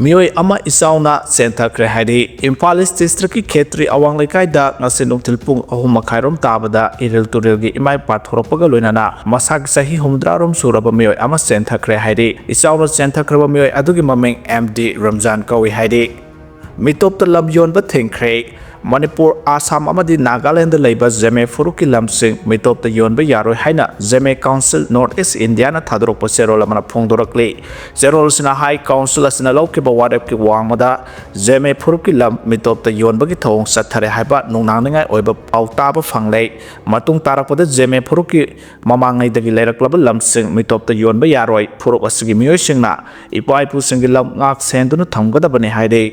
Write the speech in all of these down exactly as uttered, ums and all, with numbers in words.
ꯃꯤꯑꯣꯏ ꯑꯃ ꯏꯆꯥꯎꯅ ꯆꯦꯟꯊꯈ꯭ꯔꯦ ꯍꯥꯏꯔꯤ꯫ ꯏꯝꯐꯥꯜ ꯏꯁ ꯗꯤꯁꯇ꯭ꯔꯤꯛꯀꯤ ꯈꯦꯇ꯭ꯔꯤ ꯑꯋꯥꯡ ꯂꯩꯀꯥꯏꯗ ꯉꯁꯤ ꯅꯨꯡꯊꯤꯜ ꯄꯨꯡ ꯑꯍꯨꯝ ꯃꯈꯥꯏꯔꯣꯝ ꯇꯥꯕꯗ ꯏꯔꯤꯜ ꯇꯨꯔꯦꯜꯒꯤ ꯏꯃꯥꯏ ꯄꯥꯊꯣꯔꯛꯄꯒ ꯂꯣꯏꯅꯅ ꯃꯁꯥꯒꯤ ꯆꯍꯤ ꯍꯨꯝꯐꯨꯇꯔꯥꯔꯣꯝ ꯁꯨꯔꯕ ꯃꯤꯑꯣꯏ ꯑꯃ ꯆꯦꯟꯊꯈ꯭ꯔꯦ ꯍꯥꯏꯔꯤ꯫ ꯏꯆꯥꯎꯅ ꯆꯦꯟꯊꯈ꯭ꯔꯕ ꯃꯤꯑꯣꯏ ꯑꯗꯨꯒꯤ ꯃꯃꯤꯡ ꯑꯦꯝ ꯗꯤ ꯔꯝꯖꯥꯟ ꯀꯧꯏ ꯍꯥꯏꯔꯤ꯫ ꯃꯤꯇꯣꯞꯇ ꯂꯝ ꯌꯣꯟꯕ ꯊꯤꯡꯈ꯭ꯔꯦ꯫ ꯃꯅꯤꯄꯨꯔ, ꯑꯁꯥꯝ ꯑꯃꯗꯤ ꯅꯥꯒꯥꯂꯦꯟꯗ ꯂꯩꯕ ꯖꯦꯃꯦ ꯐꯨꯔꯨꯞꯀꯤ ꯂꯝꯁꯤꯡ ꯃꯤꯇꯣꯞꯇ ꯌꯣꯟꯕ ꯌꯥꯔꯣꯏ ꯍꯥꯏꯅ ꯖꯦꯃꯦ ꯀꯥꯎꯟꯁꯤꯜ ꯅꯣꯔꯠ ꯏꯁ ꯏꯟꯗꯤꯌꯥꯅ ꯊꯥꯗꯣꯔꯛꯄ ꯆꯦꯔꯣꯜ ꯑꯃꯅ ꯐꯣꯡꯗꯣꯔꯛꯂꯤ꯫ ꯆꯦꯔꯣꯜ ꯑꯁꯤꯅ ꯍꯥꯏ, ꯀꯥꯎꯟꯁꯤꯜ ꯑꯁꯤꯅ ꯂꯧꯈꯤꯕ ꯋꯥꯔꯦꯞꯀꯤ ꯋꯥꯡꯃꯗ ꯖꯦꯃꯦ ꯐꯨꯔꯨꯞꯀꯤ ꯂꯝ ꯃꯤꯇꯣꯞꯇ ꯌꯣꯟꯕꯒꯤ ꯊꯧꯑꯣꯡ ꯆꯠꯊꯔꯦ ꯍꯥꯏꯕ ꯅꯨꯡꯅꯥꯡꯅꯤꯡꯉꯥꯏ ꯑꯣꯏꯕ ꯄꯥꯎ ꯇꯥꯕ ꯐꯪꯂꯦ꯫ ꯃꯇꯨꯡ ꯇꯥꯔꯛꯄꯗ ꯖꯦꯃꯦ ꯐꯨꯔꯨꯞꯀꯤ ꯃꯃꯥꯡꯉꯩꯗꯒꯤ ꯂꯩꯔꯛꯂꯕ ꯂꯝꯁꯤꯡ ꯃꯤꯇꯣꯞꯇ ꯌꯣꯟꯕ ꯌꯥꯔꯣꯏ, ꯐꯨꯔꯨꯞ ꯑꯁꯤꯒꯤ ꯃꯤꯑꯣꯏꯁꯤꯡꯅ ꯏꯄꯥ ꯏꯄꯨꯁꯤꯡꯒꯤ ꯂꯝ ꯉꯥꯛ ꯁꯦꯟꯗꯨꯅ ꯊꯝꯒꯗꯕꯅꯤ ꯍꯥꯏꯔꯤ꯫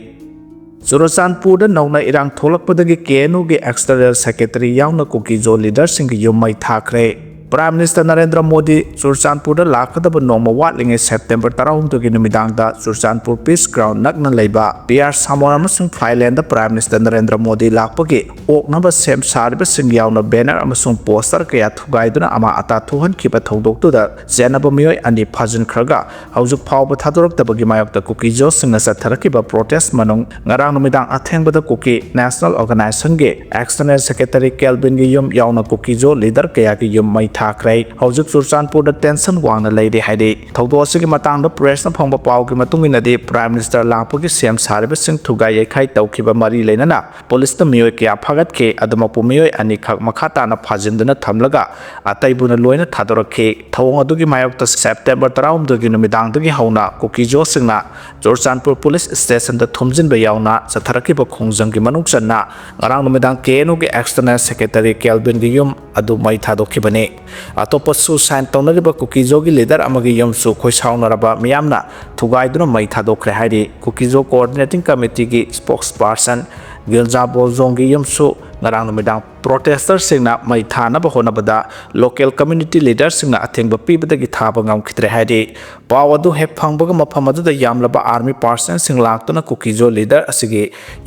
ꯆꯨꯔꯆꯥꯟꯄꯨꯔꯗ ꯅꯧꯅ ꯏꯔꯥꯡ ꯊꯣꯛꯂꯛꯄꯗꯒꯤ ꯀꯦ ꯑꯦꯟ ꯌꯨꯒꯤ ꯑꯦꯛꯁꯇꯔꯅꯦꯜ ꯁꯦꯀ꯭ꯔꯦꯇꯔꯤ ꯌꯥꯎꯅ ꯀꯨꯀꯤꯖꯣ ꯂꯤꯗꯔꯁꯤꯡꯒꯤ ꯌꯨꯝ ꯃꯩ ꯊꯥꯈ꯭ꯔꯦ꯫ ꯄ꯭ꯔꯥꯏꯝ ꯃꯤꯅꯤꯁꯇꯔ ꯅꯔꯦꯟꯗ꯭ꯔ ꯃꯣꯗꯤ ꯆꯨꯔꯆꯥꯟꯄꯨꯔꯗ ꯂꯥꯛꯀꯗꯕ ꯅꯣꯡꯃ ꯋꯥꯠꯂꯤꯉꯩ ꯁꯦꯞꯇꯦꯝꯕꯔ ꯇꯔꯥꯍꯨꯝꯗꯣꯏꯒꯤ ꯅꯨꯃꯤꯗꯥꯡꯗ ꯆꯨꯔꯆꯥꯟꯄꯨꯔ ꯄꯤꯁ ꯒ꯭ꯔꯥꯎꯟ ꯅꯛꯅ ꯂꯩꯕ ꯄꯤ ꯑꯥꯔ ꯁꯥꯃꯣꯟ ꯑꯃꯁꯨꯡ ꯐꯥꯏꯂꯦꯟꯗ ꯄ꯭ꯔꯥꯏꯝ ꯃꯤꯅꯤꯁꯇꯔ ꯅꯔꯦꯟꯗ꯭ꯔ ꯃꯣꯗꯤ ꯂꯥꯛꯄꯒꯤ ꯑꯣꯛꯅꯕ ꯁꯦꯝ ꯁꯥꯔꯤꯕꯁꯤꯡ ꯌꯥꯎꯅ ꯕꯦꯅꯔ ꯑꯃꯁꯨꯡ ꯄꯣꯁꯇꯔ ꯀꯌꯥ ꯊꯨꯒꯥꯏꯗꯨꯅ ꯑꯃꯥ ꯑꯇꯥ ꯊꯣꯛꯍꯟꯈꯤꯕ ꯊꯧꯗꯣꯛꯇꯨꯗ ꯆꯦꯟꯅꯕ ꯃꯤꯑꯣꯏ ꯑꯅꯤ ꯐꯥꯖꯤꯟꯈ꯭ꯔꯒ ꯍꯧꯖꯤꯛ ꯐꯥꯎꯕ ꯊꯥꯗꯣꯔꯛꯇꯕꯒꯤ ꯃꯥꯌꯣꯛꯇ ꯀꯨꯀꯤꯖꯣꯁꯤꯡꯅ ꯆꯠꯊꯔꯛꯈꯤꯕ ꯄ꯭ꯔꯣꯇꯦꯁ ꯃꯅꯨꯡ ꯉꯔꯥꯡ ꯅꯨꯃꯤꯗꯥꯡ ꯑꯊꯦꯡꯕꯗ ꯀꯨꯀꯤ ꯅꯦꯁꯅꯦꯜ ꯑꯣꯔꯒꯅꯥꯏꯖꯦꯁꯟꯒꯤ ꯑꯦꯛꯁꯇꯔꯅꯦꯜ ꯁꯦꯀ꯭ꯔꯦꯇꯔꯤ ꯀꯦꯜꯕꯤꯟꯒꯤ ꯌꯨꯝ ꯌꯥꯎꯅ ꯀꯨꯀꯤꯖꯣ ꯂꯤꯗꯔ ꯀꯌꯥꯒꯤ ꯌꯨꯝ ꯃꯩ ꯊꯥꯈ꯭ꯔꯦ꯫ ꯍꯧꯖꯤꯛ ꯆꯨꯔꯆꯥꯟꯄꯨꯔꯗ ꯇꯦꯟꯁꯟ ꯋꯥꯡꯅ ꯂꯩꯔꯤ ꯍꯥꯏꯔꯤ꯫ ꯊꯧꯗꯣꯛ ꯑꯁꯤꯒꯤ ꯃꯇꯥꯡꯗ ꯄ꯭ꯔꯦꯁꯅ ꯐꯪꯕ ꯄꯥꯎꯒꯤ ꯃꯇꯨꯡ ꯏꯟꯅꯗꯤ ꯄ꯭ꯔꯥꯏꯝ ꯃꯤꯅꯤꯁꯇꯔ ꯂꯥꯛꯄꯒꯤ ꯁꯦꯝ ꯁꯥꯔꯤꯕꯁꯤꯡ ꯊꯨꯒꯥꯏ ꯌꯩꯈꯥꯏ ꯇꯧꯈꯤꯕ ꯃꯔꯤ ꯂꯩꯅꯅ ꯄꯨꯂꯤꯁꯅ ꯃꯤꯑꯣꯏ ꯀꯌꯥ ꯐꯥꯒꯠꯈꯤ꯫ ꯑꯗꯨꯃꯛꯄꯨ ꯃꯤꯑꯣꯏ ꯑꯅꯤꯈꯛ ꯃꯈꯥ ꯇꯥꯅ ꯐꯥꯖꯤꯟꯗꯨꯅ ꯊꯝꯂꯒ ꯑꯇꯩꯕꯨꯅ ꯂꯣꯏꯅ ꯊꯥꯗꯣꯔꯛꯈꯤ꯫ ꯊꯧꯑꯣꯡ ꯑꯗꯨꯒꯤ ꯃꯥꯌꯣꯛꯇ ꯁꯦꯞꯇꯦꯝꯕꯔ ꯇꯔꯥꯍꯨꯝꯗꯣꯏꯒꯤ ꯅꯨꯃꯤꯗꯥꯡꯗꯒꯤ ꯍꯧꯅ ꯀꯨꯀꯤꯖꯣꯁꯤꯡꯅ ꯆꯨꯔꯆꯥꯟꯄꯨꯔ ꯄꯨꯂꯤꯁ ꯁ꯭ꯇꯦꯁꯟꯗ ꯊꯨꯝꯖꯤꯟꯕ ꯌꯥꯎꯅ ꯆꯠꯊꯔꯛꯈꯤꯕ ꯈꯣꯡꯖꯪꯒꯤ ꯃꯅꯨꯡ ꯆꯟꯅ ꯉꯔꯥꯡ ꯅꯨꯃꯤꯗꯥꯡ ꯀꯦ ꯑꯦꯟ ꯌꯨꯒꯤ ꯑꯦꯛꯁꯇꯔꯅꯦꯜ ꯁꯦꯀ꯭ꯔꯦꯇꯔꯤ ꯀꯦꯜꯕꯤꯟꯒꯤ ꯌꯨꯝ ꯑꯗꯨ ꯃꯩ ꯊꯥꯗꯣꯛꯈꯤꯕꯅꯤ꯫ ꯑꯇꯣꯞꯄ ꯁꯨꯁꯥꯏꯟ ꯇꯧꯅꯔꯤꯕ ꯀꯨꯀꯤꯖꯣꯒꯤ ꯂꯤꯗꯔ ꯑꯃꯒꯤ ꯌꯨꯝꯁꯨ ꯈꯣꯏꯁꯥꯎꯅꯔꯕ ꯃꯤꯌꯥꯝꯅ ꯊꯨꯒꯥꯏꯗꯨꯅ ꯃꯩ ꯊꯥꯗꯣꯛꯈ꯭ꯔꯦ ꯍꯥꯏꯔꯤ꯫ ꯀꯨꯀꯤꯖꯣ ꯀꯣꯑꯣꯔꯗꯤꯅꯦꯇꯤꯡ ꯀꯃꯤꯇꯤꯒꯤ ꯁ꯭ꯄꯣꯛꯁ ꯄꯥꯔꯁꯟ ꯒꯤꯜꯖꯥ ꯕꯣꯜꯖꯣꯡꯒꯤ ꯌꯨꯝꯁꯨ ꯉꯔꯥꯡ ꯅꯨꯃꯤꯗꯥꯡ ꯄ꯭ꯔꯣꯇꯦꯁꯇꯔꯁꯤꯡꯅ ꯃꯩ ꯊꯥꯅꯕ ꯍꯣꯠꯅꯕꯗ ꯂꯣꯀꯦꯜ ꯀꯝꯃ꯭ꯌꯨꯅꯤꯇꯤ ꯂꯤꯗꯔꯁꯤꯡꯅ ꯑꯊꯤꯡꯕ ꯄꯤꯕꯗꯒꯤ ꯊꯥꯕ ꯉꯝꯈꯤꯗ꯭ꯔꯦ ꯍꯥꯏꯔꯤ꯫ ꯄꯥꯎ ꯑꯗꯨ ꯍꯦꯛ ꯐꯪꯕꯒ ꯃꯐꯝ ꯑꯗꯨꯗ ꯌꯥꯝꯂꯕ ꯑꯥꯔꯃꯤ ꯄꯥꯔꯁꯟꯁꯤꯡ ꯂꯥꯛꯇꯨꯅ ꯀꯨꯀꯤꯖꯣ ꯂꯤꯗꯔ ꯑꯁꯤꯒꯤ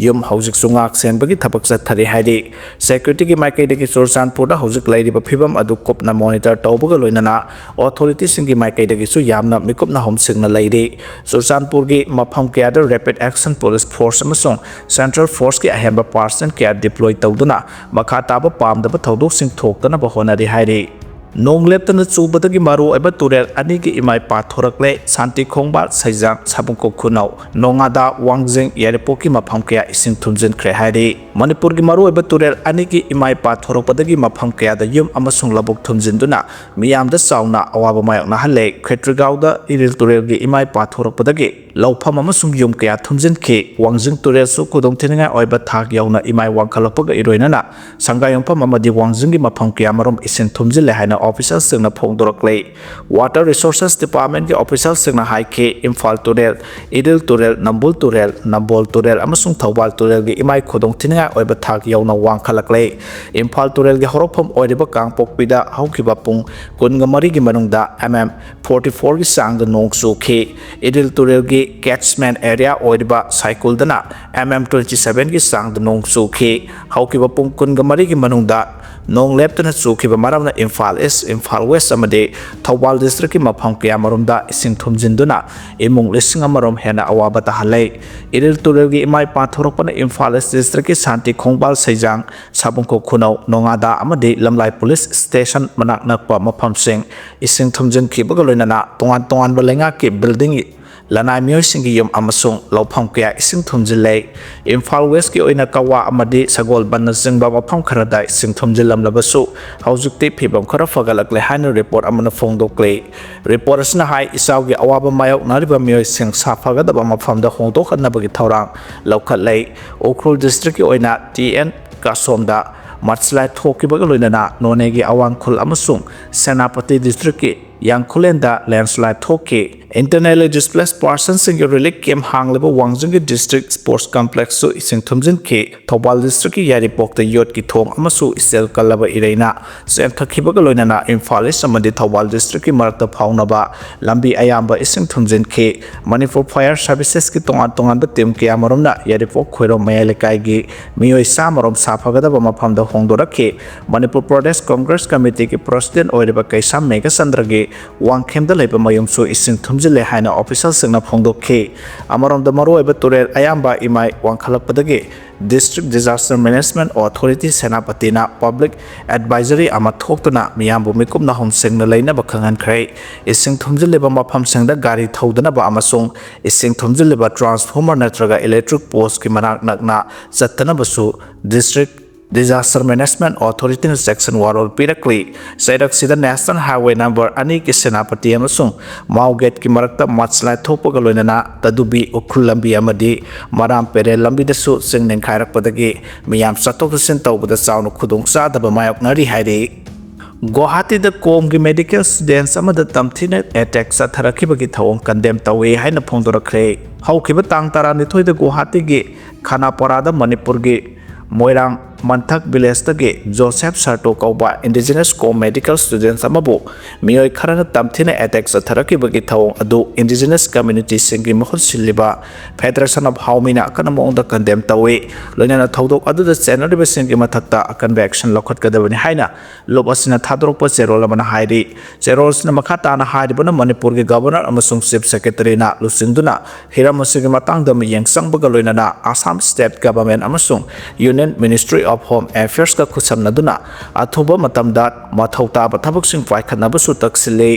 ꯌꯨꯝ ꯍꯧꯖꯤꯛꯁꯨ ꯉꯥꯛ ꯁꯦꯟꯕꯒꯤ ꯊꯕꯛ ꯆꯠꯊꯔꯤ ꯍꯥꯏꯔꯤ꯫ ꯁꯦꯀ꯭ꯌꯨꯔꯤꯇꯤꯒꯤ ꯃꯥꯏꯀꯩꯗꯒꯤ ꯆꯨꯔꯆꯥꯟꯄꯨꯔꯗ ꯍꯧꯖꯤꯛ ꯂꯩꯔꯤꯕ ꯐꯤꯕꯝ ꯑꯗꯨ ꯀꯨꯞꯅ ꯃꯣꯅꯤꯇꯔ ꯇꯧꯕꯒ ꯂꯣꯏꯅꯅ ꯑꯣꯊꯣꯔꯤꯇꯤꯁꯤꯡꯒꯤ ꯃꯥꯏꯀꯩꯗꯒꯤꯁꯨ ꯌꯥꯝꯅ ꯃꯤꯀꯨꯞꯅ ꯍꯣꯝꯁꯤꯡꯅ ꯂꯩꯔꯤ꯫ ꯆꯨꯔꯆꯥꯟꯄꯨꯔꯒꯤ ꯃꯐꯝ ꯀꯌꯥꯗ ꯔꯦꯄꯤꯗ ꯑꯦꯛꯁꯟ ꯄꯨꯂꯤꯁ ꯐꯣꯔꯁ ꯑꯃꯁꯨꯡ ꯁꯦꯟꯇ꯭ꯔꯦꯜ ꯐꯣꯔꯁꯀꯤ ꯑꯍꯦꯟꯕ ꯄꯥꯔꯁꯟ ꯀꯌꯥ ꯗꯤꯄ꯭ꯂꯣꯏ ꯇꯧꯗꯨꯅ ꯃꯈꯥ ꯇꯥꯕ ꯄꯥꯝꯗꯕ ꯊꯧꯗꯣꯛꯁꯤꯡ ꯊꯣꯛꯇꯅꯕ ꯍꯣꯠꯅꯔꯤ ꯍꯥꯏꯔꯤ꯫ ꯅꯣꯡ ꯂꯦꯞꯇꯅ ꯆꯨꯕꯗꯒꯤ ꯃꯔꯨꯑꯣꯏꯕ ꯇꯨꯔꯦꯜ ꯑꯅꯤꯒꯤ ꯏꯃꯥꯏ ꯄꯥꯊꯣꯔꯛꯂꯦ꯫ ꯁꯥꯟꯇꯤ ꯈꯣꯡꯕꯥꯜ ꯁꯩꯖꯥꯡ ꯁꯥꯕꯨꯡꯈꯣꯛ ꯈꯨꯅꯧ ꯅꯣꯡꯉꯥꯗꯥ ꯋꯥꯡꯖꯤꯡ ꯌꯥꯏꯔꯤꯄꯣꯛꯀꯤ ꯃꯐꯝ ꯀꯌꯥ ꯏꯁꯤꯡ ꯊꯨꯝꯖꯤꯟꯈ꯭ꯔꯦ ꯍꯥꯏꯔꯤ꯫ ꯃꯅꯤꯄꯨꯔꯒꯤ ꯃꯔꯨꯑꯣꯏꯕ ꯇꯨꯔꯦꯜ ꯑꯅꯤꯒꯤ ꯏꯃꯥꯏ ꯄꯥꯊꯣꯔꯛꯄꯗꯒꯤ ꯃꯐꯝ ꯀꯌꯥꯗ ꯌꯨꯝ ꯑꯃꯁꯨꯡ ꯂꯧꯕꯨꯛ ꯊꯨꯝꯖꯤꯟꯗꯨꯅ ꯃꯤꯌꯥꯝꯗ ꯆꯥꯎꯅ ꯑꯋꯥꯕ ꯃꯥꯌꯣꯛꯅꯍꯜꯂꯦ꯫ ꯈꯦꯇ꯭ꯔꯤꯒꯥꯎꯗ ꯏꯔꯤꯜ ꯇꯨꯔꯦꯜꯒꯤ ꯏꯃꯥꯏ ꯄꯥꯊꯣꯔꯛꯄꯗꯒꯤ ꯂꯧꯐꯝ ꯑꯃꯁꯨꯡ ꯌꯨꯝ ꯀꯌꯥ ꯊꯨꯝꯖꯤꯟꯈꯤ꯫ ꯋꯥꯡꯖꯤꯡ ꯇꯨꯔꯦꯜꯁꯨ ꯈꯨꯗꯣꯡꯊꯤꯅꯤꯡꯉꯥꯏ ꯑꯣꯏꯕ ꯊꯥꯛ ꯌꯧꯅ ꯏꯃꯥꯏ ꯋꯥꯡꯈꯠꯂꯛꯄꯒ ꯏꯔꯣꯏꯅꯅ ꯁꯪꯒꯥꯏꯌꯨꯝꯐꯝ ꯑꯃꯗꯤ ꯋꯥꯡꯖꯤꯡꯒꯤ ꯃꯐꯝ ꯀꯌꯥꯃꯔꯨꯝ ꯏꯁꯤꯡ ꯊꯨꯝꯖꯤꯜꯂꯦ ꯍꯥꯏꯅ ꯑꯣꯐꯤꯁꯤꯌꯦꯜꯁꯤꯡꯅ ꯐꯣꯡꯗꯣꯔꯛꯂꯤ꯫ ꯋꯥꯇꯔ ꯔꯤꯁꯣꯔꯁꯦꯁ ꯗꯤꯄꯥꯔꯠꯃꯦꯟꯒꯤ ꯑꯣꯐꯤꯁꯤꯌꯦꯜꯁꯤꯡꯅ ꯍꯥꯏꯈꯤ, ꯏꯝꯐꯥꯜ ꯇꯨꯔꯦꯜ, ꯏꯔꯤꯜ ꯇꯨꯔꯦꯜ, ꯅꯝꯕꯨꯜ ꯇꯨꯔꯦꯜ, ꯅꯝꯕꯣꯜ ꯇꯨꯔꯦꯜ ꯑꯃꯁꯨꯡ ꯊꯧꯕꯥꯜ ꯇꯨꯔꯦꯜꯒꯤ ꯏꯃꯥꯏ ꯈꯨꯗꯣꯡꯊꯤꯅꯤꯡꯉꯥꯏ ꯑꯣꯏꯕ ꯊꯥꯛ ꯌꯧꯅ ꯋꯥꯡꯈꯠꯂꯛꯂꯦ꯫ ꯏꯝꯐꯥꯜ ꯇꯨꯔꯦꯜꯒꯤ ꯍꯧꯔꯛꯐꯝ ꯑꯣꯏꯔꯤꯕ ꯀꯥꯡꯄꯣꯛꯄꯤꯗ ꯍꯧꯈꯤꯕ ꯄꯨꯡ ꯀꯨꯟꯒ ꯃꯔꯤꯒꯤ ꯃꯅꯨꯡꯗ ꯑꯦꯝ ꯑꯦꯝ ꯐꯣꯔꯇꯤ ꯐꯣꯔꯒꯤ ꯆꯥꯡꯗ ꯅꯣꯡ ꯆꯨꯈꯤ꯫ ꯏꯔꯤꯜ ꯇꯨꯔꯦꯜꯒꯤ ꯀꯦꯠꯁꯃꯦꯟ ꯑꯦꯔꯤꯌꯥ ꯑꯣꯏꯔꯤꯕ ꯁꯥꯏꯀꯨꯜꯗꯅ ꯑꯦꯝ ꯑꯦꯝ ꯇ꯭ꯋꯦꯟꯇꯤ ꯁꯚꯦꯟꯒꯤ ꯆꯥꯡꯗ ꯅꯣꯡ ꯆꯨꯈꯤ꯫ ꯍꯧꯈꯤꯕ ꯄꯨꯡ ꯀꯨꯟꯒ ꯃꯔꯤꯒꯤ ꯃꯅꯨꯡꯗ ꯅꯣꯡ ꯂꯦꯞꯇꯅ ꯆꯨꯈꯤꯕ ꯃꯔꯝꯅ ꯏꯝꯐꯥꯜ ꯏꯁ, ꯏꯝꯐꯥꯜ ꯋꯦꯁ ꯑꯃꯗꯤ ꯊꯧꯕꯥꯜ ꯗꯤꯁꯇ꯭ꯔꯤꯛꯀꯤ ꯃꯐꯝ ꯀꯌꯥꯃꯔꯨꯝꯗ ꯏꯁꯤꯡ ꯊꯨꯝꯖꯤꯟꯗꯨꯅ ꯏꯃꯨꯡ ꯂꯤꯁꯤꯡ ꯑꯃꯔꯣꯝ ꯍꯦꯟꯅ ꯑꯋꯥꯕ ꯇꯥꯍꯜꯂꯦ꯫ ꯏꯔꯤꯜ ꯇꯨꯔꯦꯜꯒꯤ ꯏꯃꯥꯏ ꯄꯥꯊꯣꯔꯛꯄꯅ ꯏꯝꯐꯥꯜ ꯏꯁ ꯗꯤꯁꯇ꯭ꯔꯤꯛꯀꯤ ꯁꯥꯟꯇꯤ ꯈꯣꯡꯕꯥꯜ ꯁꯩꯖꯥꯡ, ꯁꯥꯕꯨꯡꯈꯣꯛ ꯈꯨꯅꯧ, ꯅꯣꯉꯥꯗꯥ ꯑꯃꯗꯤ ꯂꯝꯂꯥꯏ ꯄꯨꯂꯤꯁ ꯁ꯭ꯇꯦꯁꯟ ꯃꯅꯥꯛ ꯅꯛꯄ ꯃꯐꯝꯁꯤꯡ ꯏꯁꯤꯡ ꯊꯨꯝꯖꯤꯟꯈꯤꯕꯒ ꯂꯣꯏꯅꯅ ꯇꯣꯉꯥꯟ ꯇꯣꯉꯥꯟꯕ ꯂꯩꯉꯥꯛꯀꯤ ꯕꯤꯜꯗꯤꯡ, ꯂꯅꯥꯏ ꯃꯤꯑꯣꯏꯁꯤꯡꯒꯤ ꯌꯨꯝ ꯑꯃꯁꯨꯡ ꯂꯧꯐꯝ ꯀꯌꯥ ꯏꯁꯤꯡ ꯊꯨꯝꯖꯤꯜꯂꯦ꯫ ꯏꯝꯐꯥꯜ ꯋꯦꯁꯀꯤ ꯑꯣꯏꯅ ꯀꯋꯥ ꯑꯃꯗꯤ ꯁꯒꯣꯜꯕꯟꯅꯆꯤꯡꯕ ꯃꯐꯝ ꯈꯔꯗ ꯏꯁꯤꯡ ꯊꯨꯝꯖꯤꯜꯂꯝꯂꯕꯁꯨ ꯍꯧꯖꯤꯛꯇꯤ ꯐꯤꯕꯝ ꯈꯔ ꯐꯒꯠꯂꯛꯂꯦ ꯍꯥꯏꯅ ꯔꯤꯄꯣꯔꯠ ꯑꯃꯅ ꯐꯣꯡꯗꯣꯛꯂꯤ꯫ ꯔꯤꯄꯣꯔꯠ ꯑꯁꯤꯅ ꯍꯥꯏ, ꯏꯆꯥꯎꯒꯤ ꯑꯋꯥꯕ ꯃꯥꯌꯣꯛꯅꯔꯤꯕ ꯃꯤꯑꯣꯏꯁꯤꯡ ꯁꯥꯐꯒꯗꯕ ꯃꯐꯝꯗ ꯍꯣꯡꯗꯣꯛꯍꯟꯅꯕꯒꯤ ꯊꯧꯔꯥꯡ ꯂꯧꯈꯠꯂꯦ꯫ ꯎꯈ꯭ꯔꯨꯜ ꯗꯤꯁꯇ꯭ꯔꯤꯛꯀꯤ ꯑꯣꯏꯅ ꯇꯤ ꯑꯦꯟ ꯀꯥꯁꯣꯝꯗ ꯃꯗꯁ꯭ꯂꯥꯏꯗ ꯊꯣꯛꯈꯤꯕꯒ ꯂꯣꯏꯅꯅ ꯅꯣꯅꯦꯒꯤ ꯑꯋꯥꯡ ꯈꯨꯜ ꯑꯃꯁꯨꯡ ꯁꯦꯅꯥꯄꯇꯤ ꯗꯤꯁꯇ꯭ꯔꯤꯛꯀꯤ ꯌꯥꯡꯈꯨꯂꯦꯟꯗ ꯂꯦꯟꯁꯂꯥꯏꯠ ꯊꯣꯛꯈꯤ꯫ Internally displaced personꯁꯤꯡꯒꯤ ꯔꯤꯂꯤꯐ ꯀꯦꯝꯞ ꯍꯥꯡꯂꯤꯕ ꯋꯥꯡꯖꯤꯡꯒꯤ ꯗꯤꯁꯇ꯭ꯔꯤꯛ ꯁ꯭ꯄꯣꯔꯠꯁ ꯀꯝꯄ꯭ꯂꯦꯛꯁꯁꯨ ꯏꯁꯤꯡ ꯊꯨꯝꯖꯤꯟꯈꯤ꯫ ꯊꯧꯕꯥꯜ ꯗꯤꯁꯇ꯭ꯔꯤꯛꯀꯤ ꯌꯥꯏꯔꯤꯄꯣꯛꯇ ꯌꯣꯠꯀꯤ ꯊꯣꯡ ꯑꯃꯁꯨ ꯏꯆꯦꯜ ꯀꯜꯂꯕ ꯏꯔꯩꯅ ꯆꯦꯟꯊꯈꯤꯕꯒ ꯂꯣꯏꯅꯅ ꯏꯝꯐꯥꯜ ꯏꯁ ꯑꯃꯗꯤ ꯊꯧꯕꯥꯜ ꯗꯤꯁꯇ꯭ꯔꯤꯛꯀꯤ ꯃꯔꯛꯇ ꯐꯥꯎꯅꯕ ꯂꯝꯕꯤ ꯑꯌꯥꯝꯕ ꯏꯁꯤꯡ ꯊꯨꯝꯖꯤꯟꯈꯤ꯫ ꯃꯅꯤꯄꯨꯔ ꯐꯥꯌꯔ ꯁꯥꯔꯚꯤꯁꯦꯁꯀꯤ ꯇꯣꯉꯥꯟ ꯇꯣꯉꯥꯟꯕ ꯇꯤꯝ ꯀꯌꯥꯃꯔꯨꯝꯅ ꯌꯥꯏꯔꯤꯄꯣꯛ ꯈꯣꯏꯔꯣꯝ ꯃꯌꯥꯏ ꯂꯩꯀꯥꯏꯒꯤ ꯃꯤꯑꯣꯏ ꯆꯥꯝꯃꯔꯣꯝ ꯁꯥꯐꯒꯗꯕ ꯃꯐꯝꯗ ꯍꯣꯡꯗꯣꯔꯛꯈꯤ꯫ ꯃꯅꯤꯄꯨꯔ ꯄ꯭ꯔꯗꯦꯁ ꯀꯪꯒ꯭ꯔꯦꯁ ꯀꯃꯤꯇꯤꯒꯤ ꯄ꯭ꯔꯁꯤꯗꯦꯟ ꯑꯣꯏꯔꯤꯕ ꯀꯩꯁꯥꯝ ꯃꯦꯘꯆꯟꯗ꯭ꯔꯒꯤ ꯋꯥꯡꯈꯦꯝꯗ ꯂꯩꯕ ꯃꯌꯨꯝꯁꯨ ꯏꯁꯤꯡ ꯊꯨꯝꯖꯤꯜꯂꯦ ꯍꯥꯏꯅ ꯑꯣꯐꯤꯁꯤꯌꯦꯜꯁꯤꯡꯅ ꯐꯣꯡꯗꯣꯛꯈꯤ꯫ ꯑꯃꯔꯣꯝꯗ, ꯃꯔꯨꯑꯣꯏꯕ ꯇꯨꯔꯦꯜ ꯑꯌꯥꯝꯕ ꯏꯃꯥꯏ ꯋꯥꯡꯈꯠꯂꯛꯄꯗꯒꯤ District Disaster Management Authority ꯁꯦꯅꯥꯄꯇꯤꯅ ꯄꯕ꯭ꯂꯤꯛ ꯑꯦꯗꯚꯥꯏꯖꯔꯤ ꯑꯃ ꯊꯣꯛꯇꯨꯅ ꯃꯤꯌꯥꯝꯕꯨ ꯃꯤꯀꯨꯞꯅ ꯍꯣꯝꯁꯤꯡꯅ ꯂꯩꯅꯕ ꯈꯪꯍꯟꯈ꯭ꯔꯦ꯫ ꯏꯁꯤꯡ ꯊꯨꯝꯖꯤꯜꯂꯤꯕ ꯃꯐꯝꯁꯤꯡꯗ ꯒꯥꯔꯤ ꯊꯧꯗꯅꯕ ꯑꯃꯁꯨꯡ ꯏꯁꯤꯡ ꯊꯨꯝꯖꯤꯜꯂꯤꯕ ꯇ꯭ꯔꯥꯟꯁꯐꯣꯔꯃꯔ ꯅꯠꯇ꯭ꯔꯒ ꯏꯂꯦꯛꯇ꯭ꯔꯤꯛ ꯄꯣꯁꯀꯤ ꯃꯅꯥꯛ ꯅꯛꯅ ꯆꯠꯇꯅꯕꯁꯨ ꯗꯤꯁꯇ꯭ꯔꯤꯛ ꯗꯤꯖꯥꯁꯇꯔ ꯃꯦꯅꯦꯖꯃꯦꯟꯠ ꯑꯣꯊꯣꯔꯤꯇꯤꯅ ꯆꯦꯛꯁꯤꯟ ꯋꯥꯔꯣꯜ ꯄꯤꯔꯛꯂꯤ꯫ ꯆꯩꯔꯛꯁꯤꯗ ꯅꯦꯁꯅꯦꯜ ꯍꯥꯏꯋꯦ ꯅꯝꯕꯔ ꯑꯅꯤꯒꯤ ꯁꯦꯅꯥꯄꯇꯤ ꯑꯃꯁꯨꯡ ꯃꯥꯎꯒꯦꯠꯀꯤ ꯃꯔꯛꯇ ꯃꯗꯁ꯭ꯂꯥꯏꯗ ꯊꯣꯛꯄꯒ ꯂꯣꯏꯅꯅ ꯇꯗꯨꯕꯤ ꯎꯈ꯭ꯔꯨꯜ ꯂꯝꯕꯤ ꯑꯃꯗꯤ ꯃꯔꯥꯝ ꯄꯦꯔꯦꯜ ꯂꯝꯕꯤꯗꯁꯨ ꯆꯤꯡ ꯅꯤꯡꯈꯥꯏꯔꯛꯄꯗꯒꯤ ꯃꯤꯌꯥꯝ ꯆꯠꯊꯣꯛ ꯆꯠꯁꯤꯟ ꯇꯧꯕꯗ ꯆꯥꯎꯅ ꯈꯨꯗꯣꯡꯆꯥꯗꯕ ꯃꯥꯌꯣꯛꯅꯔꯤ ꯍꯥꯏꯔꯤ꯫ ꯒꯨꯋꯥꯍꯥꯇꯤꯗ ꯀꯣꯝꯒꯤ ꯃꯦꯗꯤꯀꯦꯜ ꯁ꯭ꯇꯨꯗꯦꯟꯠꯁ ꯑꯃꯗ ꯇꯝꯊꯤꯅ ꯑꯦꯇꯦꯛ ꯆꯠꯊꯔꯛꯈꯤꯕꯒꯤ ꯊꯧꯑꯣꯡ ꯀꯟꯗꯦꯝ ꯇꯧꯏ ꯍꯥꯏꯅ ꯐꯣꯡꯗꯣꯔꯛꯈ꯭ꯔꯦ꯫ ꯍꯧꯈꯤꯕ ꯇꯥꯡ ꯇꯔꯥꯅꯤꯊꯣꯏꯗ ꯒꯨꯋꯥꯍꯥꯇꯤꯒꯤ ꯈꯥꯅꯥꯄꯥꯔꯥꯗ ꯃꯅꯤꯄꯨꯔꯒꯤ ꯃꯣꯏꯔꯥꯡ ꯃꯟꯊꯛ ꯚꯤꯂꯦꯖꯇꯒꯤ ꯖꯣꯁꯦꯐ ꯁꯥꯔꯇꯣ ꯀꯧꯕ ꯏꯟꯗꯤꯖꯤꯅꯁ ꯀꯣꯝ ꯃꯦꯗꯤꯀꯦꯜ ꯁ꯭ꯇꯨꯗꯦꯟꯠꯁ ꯑꯃꯕꯨ ꯃꯤꯑꯣꯏ ꯈꯔꯅ ꯇꯝꯊꯤꯅ ꯑꯦꯇꯦꯛ ꯆꯠꯊꯔꯛꯈꯤꯕꯒꯤ ꯊꯧꯑꯣꯡ ꯑꯗꯨ ꯏꯟꯗꯤꯖꯤꯅꯁ ꯀꯝꯃ꯭ꯌꯨꯅꯤꯇꯤꯁꯤꯡꯒꯤ ꯃꯍꯨꯠ ꯁꯤꯜꯂꯤꯕ ꯐꯦꯗꯔꯦꯁꯟ ꯑꯣꯐ ꯍꯥꯎꯃꯤꯅ ꯑꯀꯟꯕ ꯃꯑꯣꯡꯗ ꯀꯟꯗꯦꯝ ꯇꯧꯏ꯫ ꯂꯣꯏꯅꯅ ꯊꯧꯗꯣꯛ ꯑꯗꯨꯗ ꯆꯦꯟꯅꯔꯤꯕꯁꯤꯡꯒꯤ ꯃꯊꯛꯇ ꯑꯀꯟꯕ ꯑꯦꯛꯁꯟ ꯂꯧꯈꯠꯀꯗꯕꯅꯤ ꯍꯥꯏꯅ ꯂꯨꯞ ꯑꯁꯤꯅ ꯊꯥꯗꯣꯔꯛꯄ ꯆꯦꯔꯣꯜ ꯑꯃꯅ ꯍꯥꯏꯔꯤ꯫ ꯆꯦꯔꯣꯜꯁꯤꯅ ꯃꯈꯥ ꯇꯥꯅ ꯍꯥꯏꯔꯤꯕꯅ ꯃꯅꯤꯄꯨꯔꯒꯤ ꯒꯕꯔꯅꯔ ꯑꯃꯁꯨꯡ ꯆꯤꯐ ꯁꯦꯀ꯭ꯔꯦꯇꯔꯤꯅ ꯂꯨꯆꯤꯡꯗꯨꯅ ꯍꯤꯔꯝ ꯑꯁꯤꯒꯤ ꯃꯇꯥꯡꯗ ꯃꯤꯠꯌꯦꯡ ꯆꯪꯕꯒ ꯂꯣꯏꯅꯅ ꯑꯁꯥꯝ ꯁ꯭ꯇꯦꯠ ꯒꯚꯔꯟꯃꯦꯟꯠ ꯑꯃꯁꯨꯡ ꯌꯨꯅꯤꯌꯟ ꯃꯤꯅꯤꯁꯇ꯭ꯔꯤ ꯑꯣꯐ ꯍꯣꯝ ꯑꯦꯐꯤꯌꯔꯁꯀ ꯈꯨꯠꯁꯝꯅꯗꯨꯅ ꯑꯊꯨꯕ ꯃꯇꯝꯗ ꯃꯊꯧ ꯇꯥꯕ ꯊꯕꯛꯁꯤꯡ ꯄꯥꯏꯈꯠꯅꯕꯁꯨ ꯇꯛꯁꯤꯜꯂꯤ꯫